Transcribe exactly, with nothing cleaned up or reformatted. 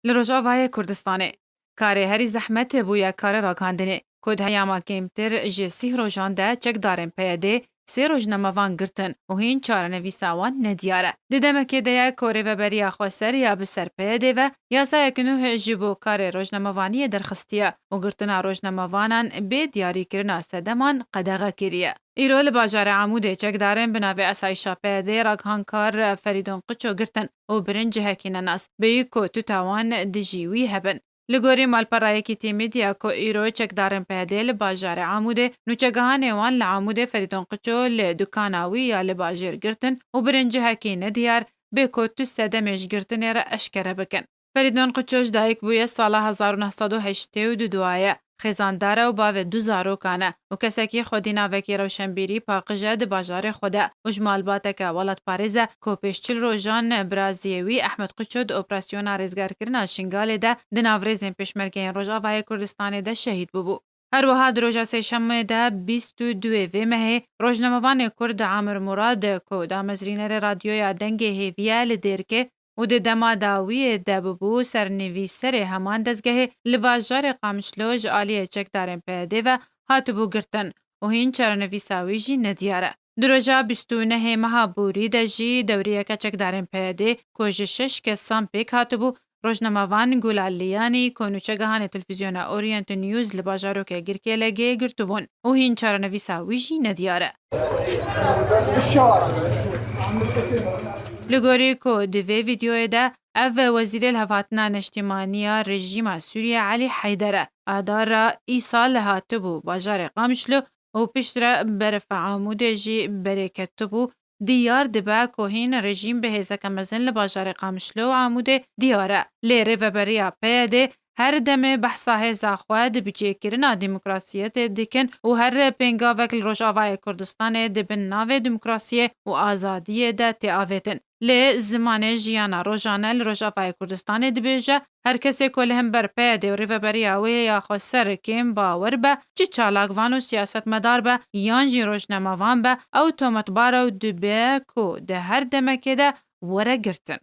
Li Rojavayê Kurdistanê karê herî zehmet bûye karê ragihandinê, ku di heyama kêmtir ji sîh rojan de çekdarên P Y D'ê sê rojnamevan girtin û hîn çarenivîsa wan nediyar e. Di demekê de ye ku Rêveberiya Xweser ya bi ser P Y D'ê ve yasayek nû ji bo karê rojnamevaniyê derxistiye û girtina rojnamevanan bê diyarîkirina sedeman qedexe kiriye. Îro li bajarê Amûdê çekdarên bi navê Asayişa P Y D'ê ragihandkar Ferîdon Qiço girtin û birin cihekî nenas, bêyî ku tuta wan dijî wî hebin. Li gorî malperra Yekîtî Medya ku îro çekdarên P Y D'ê li bajarê Amûdê, nûçegihanê wan li Amûdê Ferîdon Qiço li dukana wî ya li bajêr girtin û birin cihekî nediyar, bê ku tu sedemê ji girtinê re eşkere bikin. Ferîdon Qiço ji dayik bûye sala hezar û neh sed û heştê û du duaye. Xêzandar e û bavê du zarokan e û kesekî xwedî navekî rewşenbîrî paqij e di bajarê xwe de û ji malbateke welatparêz e ku pêş çil rojan biraziyê wî Ehmed Qiço di operasyona rêzgarkirina Şingalê de di nav rêzên pêşmergeyên Rojavayê Kurdistanê de şehîd bûbû. Her wiha di roja sêşemê de bîst û duê vê mehê rojnamevanê Kurd Amir Murad ku damezrînerê radyoya Dengê Hêvî ye li Dêrkê û di dema dawiyê de bûbû sernivîserê heman dezgehê, li bajarê Qamişlo ji aliyê çekdarên P Y D'ê ve hatibû girtin û hîn çarenivîsa wî jî nediyar e. Di roja bîst û nehê meha borî de jî dewriyeke çekdarên P Y D'ê ku ji şeş kesan pêk hatibû, rojnamevan Gulal Liyanî ku nûçegihanê televîzyona Orient News li bajarokê Girkê Legê girtibûn û hîn çarenivîsa wî jî nediyar e. Li gorî ku di vê vîdeoyê de ev wezîrê lihevhatina neştîmaniya rejîma Sûriye Elî Heyder e, adara îsal hatibû bajarê Qamişlo û piştre berfa Amûdê jî berê ketibû, diyar dibe ku hîn rejîm bi hêzeke mezin li bajarê Qamişlo û Amûdê diyar e. Lê rêveberiya P Y D'ê her demê behsa hêza xwe di bicêkirina demokrasiyetê dikin û her pêngavek li Rojavayê Kurdistanê di bin navê demokrasiyê û azadiyê de tê avêtin. Lê zimanê jiyana rojane li Rojavayê Kurdistanê dibêje, her kesê ku li hember P Y D û rêveberiya wê ya xweser kêm bawer be, çi çalakvan û siyasetmedar be, yan jî rojnamevan be, ew tometbar e û dibe ku di her demekê de were girtin.